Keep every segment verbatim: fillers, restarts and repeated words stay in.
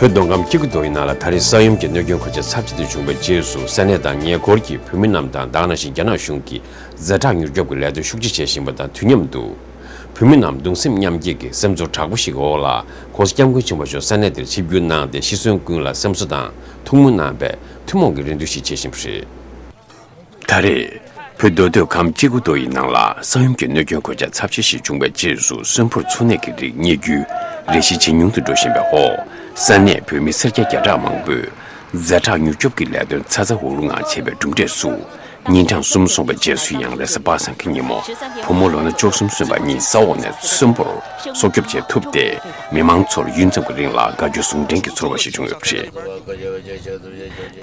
བོད་མདོ་ཁམས་སྐྱེ་རྒུ་མདོ་ཡི་ནང་ལ་ད་རེས་ས་ཡོམ་གྱི་གནོད་སྐྱོན་གོད་ཆག་ཚབས་ཆེ་དེ་བྱུང་བའི་རྗེས་སུ་ས་གནས་དང་ཉེ་འཁོར་གྱི་བོད་མི་རྣམས་དང་ད་ག་ནང་བཞིན་རྒྱ་ནག་གཞུང་གིས་ཛ་དྲག་མྱུར་སྐྱོབ་ཀྱི་ལས་དོན་ཤུགས་ཆེ་བྱེད་བཞིན་པ་དང་དུས་མཉམ་དུ། བོད་མི་རྣམས་གདུང་སེམས་མཉམ་སྐྱེད་ཀྱི་སེམས་ཚོར་དྲག་པོ་ཞིག་གི་འོག་ལ་༸གོང་ས་༸སྐྱབས་མགོན་ཆེན་པོ་མཆོག་ས་གནས་དེར་ཆིབས་བསྒྱུར་གནང་སྟེ་ཤི་གསོན་ཀུན་ལ་སེམས་གསོ་དང་ཐུགས་སྨོན་གནང་བའི་ཐུན་མོང་གི་རེ་འདུན་ཞིག་བྱེད་བཞིན་པ་རེད། ད་རེས། བོད་མདོ་སྟོད་ཁམས་སྐྱེ་རྒུ་མདོ་ཡི་ནང་ལ་ས་ཡོམ་གྱི་གནོད་སྐྱོན་གོད་ཆག་ཚབས་ཆེ་ཞིག་བྱུང་བའི་རྗེས་སུ་གསོན་པོར་འཚོ་གནས་ཀྱི་རིགས་རྙེད་རྒྱུའི་རེ་ཞིག་ཇེ་ཉུང་དུ་འགྲོ་བཞིན་པའི་འོག་ས་གནས་བོད་མི་སེར་སྐྱ་བརྒྱ་ཕྲག་མང་པོས་ཛ་དྲག་མྱུར་སྐྱོབ་ཀྱི་ལས་དོན་ཚ་ཚ་འུར་འུར་ངང་བྱེད་པའི་གྲུབ་འབྲས་སུ། ཉིན་གྲངས་གསུམ་སོང་བའི་རྗེས་སུ་ཡང་རེས་གཟའ་པ་སངས་ཀྱི་ཉིན་མོ་བུ་མོ་ལོ་ན་བཅུ་གསུམ་སོན་པ་གཉིས་ས་འོག་ནས་གསོན་པོར་སྲོག་སྐྱོབ་བྱེད་ཐུབ་སྟེ། མི་མང་ཚོར་ཡུན་ཙམ་གྱི་རིང་ལ་དགའ་སྐྱོ་ཟུང་འབྲེལ་གྱི་ཚོར་བ་ཞིག་བྱུང་ཡོད་པ་རེད།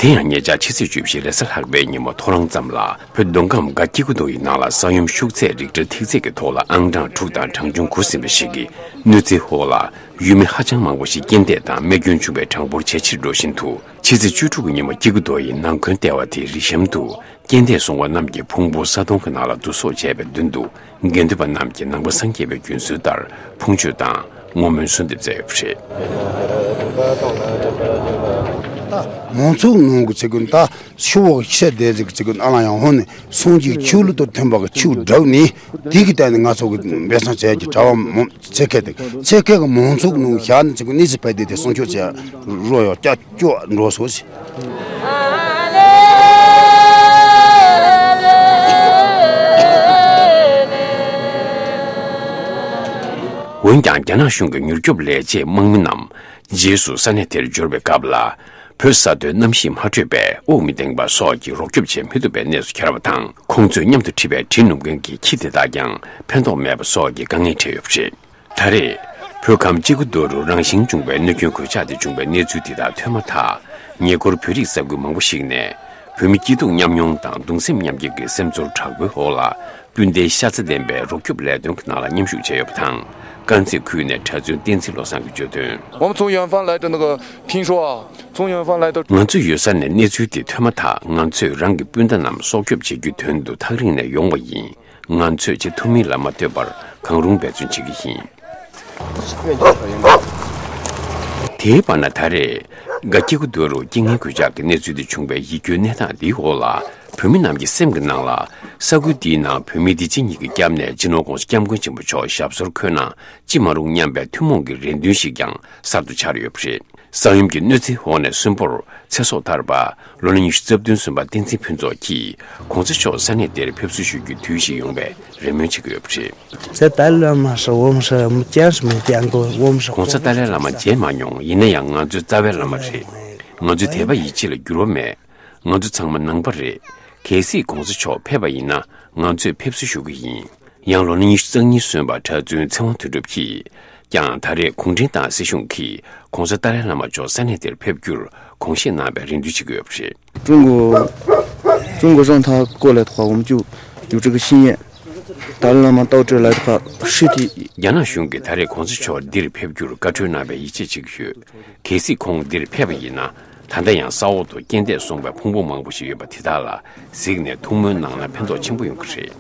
དེ་ཡང་ཉེ་ཆར་ཕྱི་ཚེས་བཅུ་བཞི་རེས་གཟའ་ལྷག་པའི་ཉིན་མོ་ཐོ་རངས་ཙམ་ལ་བོད་མདོ་ཁམས་སྐྱེ་རྒུ་མདོ་ཡི་ནང་ལ་ས་ཡོམ་ཤུགས་ཚད་རིག་ཊར་ཐིག་ཚད་ཀྱི་ཐོག་ལ་ཨང་གྲངས་དྲུག་དང་གྲངས་ཆུང་དགུ་ཟིན་པ་ཞིག་གི་གནོད་འཚེའི་འོག་ལ་ཡུལ་མི་ཧ་ཅང་མང་པོ་ཞིག་རྐྱེན་འདས་དང་རྨས་སྐྱོན་བྱུང་བའི་གྲངས་འབོར་ཇེ་ཆེར་འགྲོ་བཞིན་དུ། ཕྱི་ཚེས་བཅུ་དྲུག་གི་ཉིན་མོ་སྐྱེ་རྒུ་མདོ་ཡི་ནང་དགོན་ལྟེ་བ་དེའི་རི་གཤམ་དུ་རྐྱེན་འདས་སོང་བ་རྣམས་ཀྱི་ཕུང་པོ་ས་དོང་གི་ནང་ལ་བསྡུ་གསོག་བྱས་པའི་མདུན་དུ། དགེ་འདུན་པ་རྣམས་ཀྱིས་ནང་པ་སངས་རྒྱས་པའི་རྒྱུན་སྲོལ་ལྟར་ཕུང་མཆོད་དང་བསྔོ་སྨོན་གསོལ་འདེབས་མཛད་ཡོད་པ་རེད། ད་མང་ཚོགས་ནང་གི་ཚེ་གུན་ད་ཤི་བོ་ཤ་དེ་ཟིག་ཚེ་གུན་ཨ་ལ་ཡང་ཧོན་ནས་སངས་རྒྱས་ཆོས་ལུགས་དང་མཐུན་པ་གི་ཆོས་བསྒྲགས་ནས་དེ་གི་སྟེང་ནས་ང་ཚོ་གི་འབད་བརྩོན་བྱས་ཀྱི་གྲྭ་བ་མོ་ཚེ་ཁེ་དེ་ཚེ་ཁེ་གི་མང་ཚོགས་ནང་ཤ་ནས་ཚེ་གུན་གནས་ཚུལ་ཕལ་དེ་དེ་སྲུང་སྐྱོབ་བྱས་རོགས་ཡོད་ཀྱག་ཀྱོག་འགྲོ་སོང་ཞིག། འོན་ཀྱང་རྒྱ་ནག་གཞུང་གི་མྱུར་སྐྱོབ་ལས་བྱེད་དམག་མི་རྣམས་རྗེས་སུ་ས་གནས་དེར་འབྱོར་བའི་སྐབས་ལ། བོད་ས་མཐོའི་གནམ་གཤིས་མ་འཕྲོད་པས་དབུགས་མི་ལྡེང་བ་སོགས་ཀྱིས་རོགས་སྐྱོབ་བྱེད་མི་ཐུབ་པའི་གནས་སུ་གྱར་བ་དང་། ཁོང་ཚོས་མཉམ་དུ་ཁྲིད་པའི་གྲི་སྣུམ་མཁན་གྱི་ཁྱི་དེ་དག་ཀྱང་ཕན་ཐོགས་མེད་པ་སོགས་ཀྱི་དཀའ་ངལ་འཕྲད་ཡོད་པ་རེད། ད་རེས། བོད་ཁམས་སྐྱེ་རྒུ་མདོ་རུ་རང་བཞིན་བྱུང་བའི་གནོད་སྐྱོན་གོད་ཆག་དེ་བྱུང་བའི་གནས་ཚུལ་དེ་དག་ཐོན་མ་ཐག་ཉེ་འཁོར་བོད་རིགས་ས་ཁུལ་མང་པོ་ཞིག་ནས་བོད་མི་སྐྱིད་སྡུག་མཉམ་མྱོང་དང་གདུང་སེམས་མཉམ་སྐྱེད་ཀྱི་སེམས་ཚོར་དྲག་པོའི་འོག་ལ་སྤུན་ཟླའི་ཤ་ཚ་ལྡན་པའི་རོགས་སྐྱོབ་ལས་དོན་གྱི་ནང་ལ་མཉམ་ཞུགས་བྱས་ཡོད་པ་དང་། དཀར་མཛེས་ཁུལ་ནས་གྲྭ་བཙུན་བསྟན་འཛིན་བློ་བཟང་གིས་བརྗོད་དོན། 我们从远方来的那个听说啊，从远方来的。 ང་ཚོ་ཡོད་ས་ནས་གནས་ཚུལ་དེ་ཐོས་མ་ཐག་ང་ཚོས་རང་གི་སྤུན་ཟླ་རྣམས་སྲོག་སྐྱོབ་བྱེད་རྒྱུའི་དོན་དུ་ཐག་རིང་ནས་ཡོང་བ་ཡིན། ང་ཚོས་བྱེད་ཐུབ་མིན་ལ་མ་ལྟོས་པར་གང་རུང་འབད་བརྩོན་བྱེད་ཀྱི་ཡིན། དེའི་བར་ན་ད་རེས་སྐྱེ་རྒུ་མདོ་རུ་རྐྱེན་ངན་གོད་ཆག་གི་གནས་ཚུལ་དེ་བྱུང་བའི་ཡིད་སྐྱོའི་གནས་སྟངས་འདིའི་འོག་ལ་བོད་མི་རྣམས་ཀྱི་སེམས་ཀྱི་ནང་ལ་ས་ཁུལ་འདིའི་ནང་བོད་མི་འདི་ཕྱི་གཉིས་ཀྱི་སྐྱབས་གནས་སྤྱི་ནོར་༸གོང་ས་༸སྐྱབས་མགོན་ཆེན་པོ་མཆོག་ཞབས་སོར་འཁོད་ན་ཅི་མ་རུང་སྙམ་པའི་ཐུན་མོང་གི་རེ་འདུན་ཞིག་ཀྱང་གསར་དུ་འཆར་ཡོད་པ་རེད། ས་ཡོམ་གྱི་གནོད་འཚེའི་འོག་ནས་གསོན་པོར་ཚེ་སྲོག་ཐར་པ་ལོ་ན་ཉི་ཤུ་རྩ་བདུན་སོན་པ་བསྟན་འཛིན་ཕུན་ཚོགས་ཀྱིས་༸གོང་ས་མཆོག་ས་གནས་དེར་ཕེབས་བསུ་ཞུ་རྒྱུའི་དུས་ཤིག་ཡོང་བའི་རེ་སྨོན་བྱེད་ཀྱི་ཡོད་པ་རེད། ཚེ་ཏཱ་ལའི་བླ་མ་ཧྲི་ཝོམ་ཧྲི་མི་ཅན་ཧྲི་མི་ཅན་གོ་ཝོམ་ཧྲི། ༸གོང་ས་ཏཱ་ལའི་བླ་མ་མཇལ་མ་མྱོང་། ཡིན་ན་ཡང་ང་ཚོའི་རྩ་བའི་བླ་མ་རེད། ང་ཚོའི་དད་པ་ཡིད་ཆེས་ལ་འགྱུར་བ་མེད། ང་ཚོ་ཚང་མ་ནང་པ་རེད། གལ་སྲིད་༸གོང་ས་མཆོག་ཕེབས་པ་ཡིན་ན་ང་ཚོས་ཕེབས་བསུ་ཞུ་གི་ཡིན། ཡང་ལོ་ན་ཉི་ཤུ་རྩ་གཉིས་སོན་པ་གྲྭ་བཙུན་ཚེ་དབང་དོན་གྲུབ་ཀྱིས་ཀྱང་ད་རེས་གུང་ཁྲན་ཏང་སྲིད་གཞུང་གིས་༸གོང་ས་ཏཱ་ལའི་བླ་མ་མཆོག་ས་གནས་དེར་ཕེབས་རྒྱུར་དགོངས་བཞེས་གནང་བའི་རེ་འདུན་བྱེད་ཀྱི་ཡོད་པ་རེད། 中国，中国让他过来的话，我们就有这个信念。达赖喇嘛到这来的话，尸体 རྒྱ་ནག་གཞུང་གིས་ད་རེས་༸གོང་ས་མཆོག་འདིར་ཕེབས་རྒྱུར་བཀའ་འཁྲོལ་གནང་བའི་ཡིད་ཆེས་བྱེད་ཀྱི་ཡོད། གལ་སྲིད་ཁོང་འདིར་ཕེབས་པ་ཡིན་ན། ད་ལྟ་ཡང་ས་འོག་ཏུ་རྐྱེན་འདས་སོང་བའི་ཕུང་པོ་མང་པོ་ཞིག་ཡོད་པ་དེ་དག་ལ་གཟིགས་ནས་ཐུགས་སྨོན་གནང་ན་ཕན་ཐོགས་ཆེན་པོ་ཡོང་གི་རེད།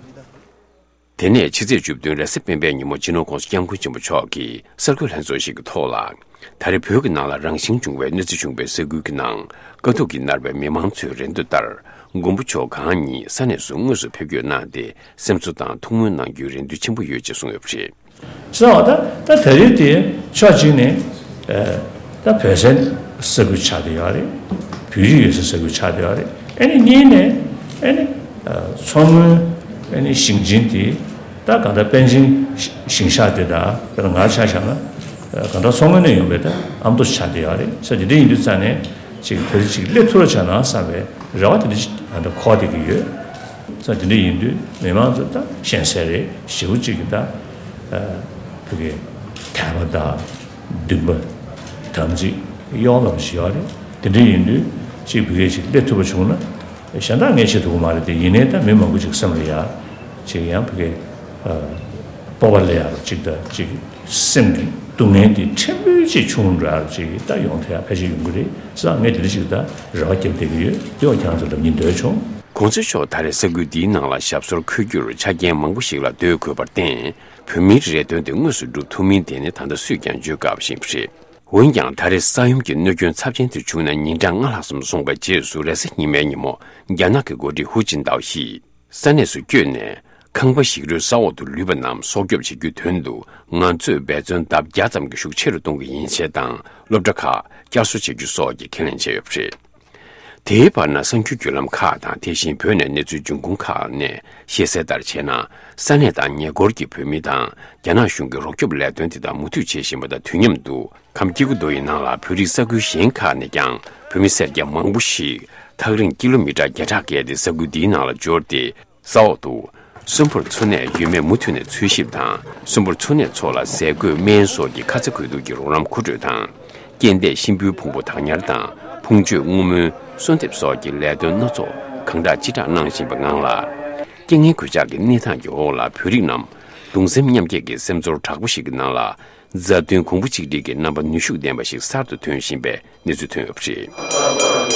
དེ་ནས་ཕྱི་ཚེས་བཅུ་བདུན་རེས་གཟའ་སྤེན་པའི་ཉིན་མོ་སྤྱི་ནོར་༸གོང་ས་༸སྐྱབས་མགོན་ཆེན་པོ་མཆོག་གིས་གསར་འགོད་ལྷན་ཚོགས་ཤིག་གི་ཐོག་ལ། ད་རེས་བོད་ཀྱི་ནང་ལ་རང་བཞིན་བྱུང་བའི་གནོད་འཚེ་བྱུང་བའི་ས་ཁུལ་གྱི་ནང་དཀའ་སྡུག་གིས་མནར་བའི་མི་མང་ཚོའི་རེ་འདོད་ལྟར། མགོན་པོ་མཆོག་གང་ཉིད་ས་གནས་སུ་དངོས་སུ་ཕེབས་སྐྱོད་གནང་སྟེ་སེམས་གསོ་དང་ཐུགས་སྨོན་གནང་རྒྱུའི་རེ་འདུན་ཆེན་པོ་ཡོད་ཅེས་གསུངས་ཡོད་པ་རེད། གསུངས་པ་ད་ད་ད་རེས་དེ་ཕྱོགས་གཅིག་ནས་ཨ་ད་བོད་ཟེར་ས་ཁུལ་ཆགས་བསྡད་ཡོད་རེད། བོད་རིགས་ཡོད་ས་ས་ཁུལ་ཆགས་བསྡད་ཡོད་རེད། ཨ་ནི་གཉིས་ནས་ཨ་ནི་ཨ་མཚོ་སྔོན་ཨ་ནི་ཞིང་ཆེན་དེ་ད་གང་ལྟར་པཎ་ཆེན་ཞིང་ཤག་དེ་དང་དཔེར་ན་ང་ཆ་བཞག་ན་ཨ་གང་ལྟར་མཚོ་སྔོན་ནས་ཡོང་བའི་ད་ཨ་མདོ་ཆགས་བསྡད་ཡོད་རེད། ས་དེ་འདྲ་ཡིན་དུས་ཙང་ནས་ཅིག་བོད་རིགས་ཅིག་སླེབས་ཐུབ་རོགས་བྱས་ན་བསམ་པའི་རེ་བ་དེ་འདྲ་ཅིག་གང་ལྟར་འཁོར་བསྡད་ཀྱི་ཡོད། ས་དེ་འདྲ་ཡིན་དུས་མི་མང་ཚོ་ད་ཞན་སེ་རེད། ཞེ་པོ་ཅིག་གི་ད་ཨ་བོད་ཀྱི་དད་པ་དང་འདུན་པ་དམ་ཚིག་གཡོ་འགུལ་ཞིག་ཡོད་རེད། དེ་འདྲ་ཡིན་དུས་ཅིག་བོད་སྐད་ཅིག་སླེབས་ཐུབ་པ་བྱུང་ན་གཞན་དག་ངས་བྱེད་ཐུབ་ཀྱི་མ་རེད་དེ། ཡིན་ནའི་ད་མི་མང་པོ་ཅིག་སེམས་ལ་ཡ་ཅིག་ཡང་བོད་སྐད་ཨ་སྤོབས་པ་སླེབས་ཡག་རོགས་ཅིག་ད་ཅིག་སེམས་ཀྱི་སྡུག་བསྔལ་དེ་ཕྲན་བུ་ཅིག་ཆུང་རུ་འགྲོ་ཡག་རོགས་ཅིག་ད་ཡོང་ཐུབ་ཡག་ཕལ་ཆེར་ཡོང་གི་རེད་ཟེར་ངས་དེ་འདྲ་ཅིག་ད་རེ་བ་བརྒྱབ་བསྡད་ཀྱི་ཡོད། དེ་བ་ཁྱེད་རང་ཚོ་ལ་སྙིང་འདོད་བྱུང་། གོང་ས་མཆོག་ད་རེས་ས་ཁུལ་འདིའི་ནང་ལ་ཞབས་སོར་འཁོད་རྒྱུར་ཆ་རྐྱེན་མང་པོ་ཞིག་ལ་ལྟོས་དགོས་པར་བརྟེན། བོད་མིའི་རེ་འདུན་དེ་དངོས་སུ་འགྲུབ་ཐུབ་མིན་དེ་ནི་ད་ལྟ་སུས་ཀྱང་བརྗོད་དཀའ་བ་ཞིག་རེད། འོན་ཀྱང་ད་རེས་ས་ཡོམ་གྱི་གནོད་སྐྱོན་ཚབས་ཆེན་དེ་བྱུང་ནས་ཉིན་གྲངས་ལྔ་ལྷག་ཙམ་སོང་བའི་རྗེས་སུ་རེས་གཟའ་ཉི་མའི་ཉིན་མོ་རྒྱ་ནག་གི་འགོ་ཁྲིད་ཧུའུ་ཅིན་ཏའོ་ཡིས་ས་གནས་སུ་བསྐྱོད་ནས། ཁང་པ་ཞིག་རུལ་ས་འོག་ཏུ་ལུས་པ་རྣམས་སྲོག་སྐྱོབ་བྱེད་རྒྱུའི་དོན་དུ་ང་ཚོས་འབད་བརྩོན་ལྡབ་བརྒྱ་ཙམ་གྱི་ཤུགས་ཆེ་རུ་གཏོང་གི་ཡིན་ཞེས་དང་། སློབ་གྲྭ་ཁག་བསྐྱར་གསོ་བྱེད་རྒྱུ་སོགས་ཀྱི་ཁས་ལེན་བྱས་ཡོད་པ་རེད། དེའི་བར་ན་གསར་འགྱུར་བརྒྱུད་ལམ་ཁག་དང་། དེ་བཞིན་བོད་ནས་གནས་ཚུལ་འབྱུང་ཁུངས་ཁག་ནས་ཤེས་གསལ་ལྟར་བྱས་ན། ས་གནས་དང་ཉེ་འཁོར་གྱི་བོད་མི་དང་རྒྱ་ནག་གཞུང་གི་རོགས་སྐྱོབ་ལས་དོན་དེ་དག་མུ་མཐུད་བྱེད་བཞིན་པ་དང་། དུས་མཉམ་དུ་ཁམས་སྐྱེ་རྒུ་མདོ་ཡི་ནང་ལ་བོད་རིགས་ས་ཁུལ་གཞན་ཁག་ནས་ཀྱང་བོད་མི་སེར་སྐྱ་མང་པོ་ཞིག་ཐག་རིང་ཀི་ལོ་མི་ཊར་བརྒྱ་ཕྲག་བརྒལ་ཏེ་ས་ཁུལ་འདིའི་ནང་ལ་འབྱོར་ཏེ། ས་འོག་ཏུ་གསོན་པོར་འཚོ་གནས་ཡོད་མེད་མུ་མཐུད་ནས་འཚོལ་ཞིབ་དང་། གསོན་པོར་འཚོ་གནས་ཚོ་ལ་ཟས་གོས་སྨན་སོགས་ཀྱི་ཁ་ཚ་དགོས་གཏུགས་ཀྱི་རོགས་རམ་མཁོ་སྤྲོད་དང་། རྐྱེན་འདས་གཤིན་པོའི་ཕུང་པོ་བདག་ཉར་དང་། ཕུང་མཆོད་བསྔོ་སྨོན་གསོལ་འདེབས་སོགས་ཀྱི་ལས་དོན་སྣ་ཚོགས་གང་དྲག་ཅི་དྲག་གནང་བཞིན་པའི་ངང་ལ། རྐྱེན་ངན་གོད་ཆག་གི་གནས་སྟངས་ཀྱི་འོག་ལ་བོད་རིགས་རྣམས་གདུང་སེམས་མཉམ་སྐྱེད་ཀྱི་སེམས་ཚོར་དྲག་པོ་ཞིག་གི་ནང་ལ། མཛའ་མཐུན་གོང་བུ་གཅིག་སྒྲིལ་གྱི་རྣམ་པ་ནུས་ཤུགས་ལྡན་པ་ཞིག་གསར་དུ་ཐོན་བཞིན་པའི་གནས་ཚུལ་ཐོན་ཡོད་པ་རེད།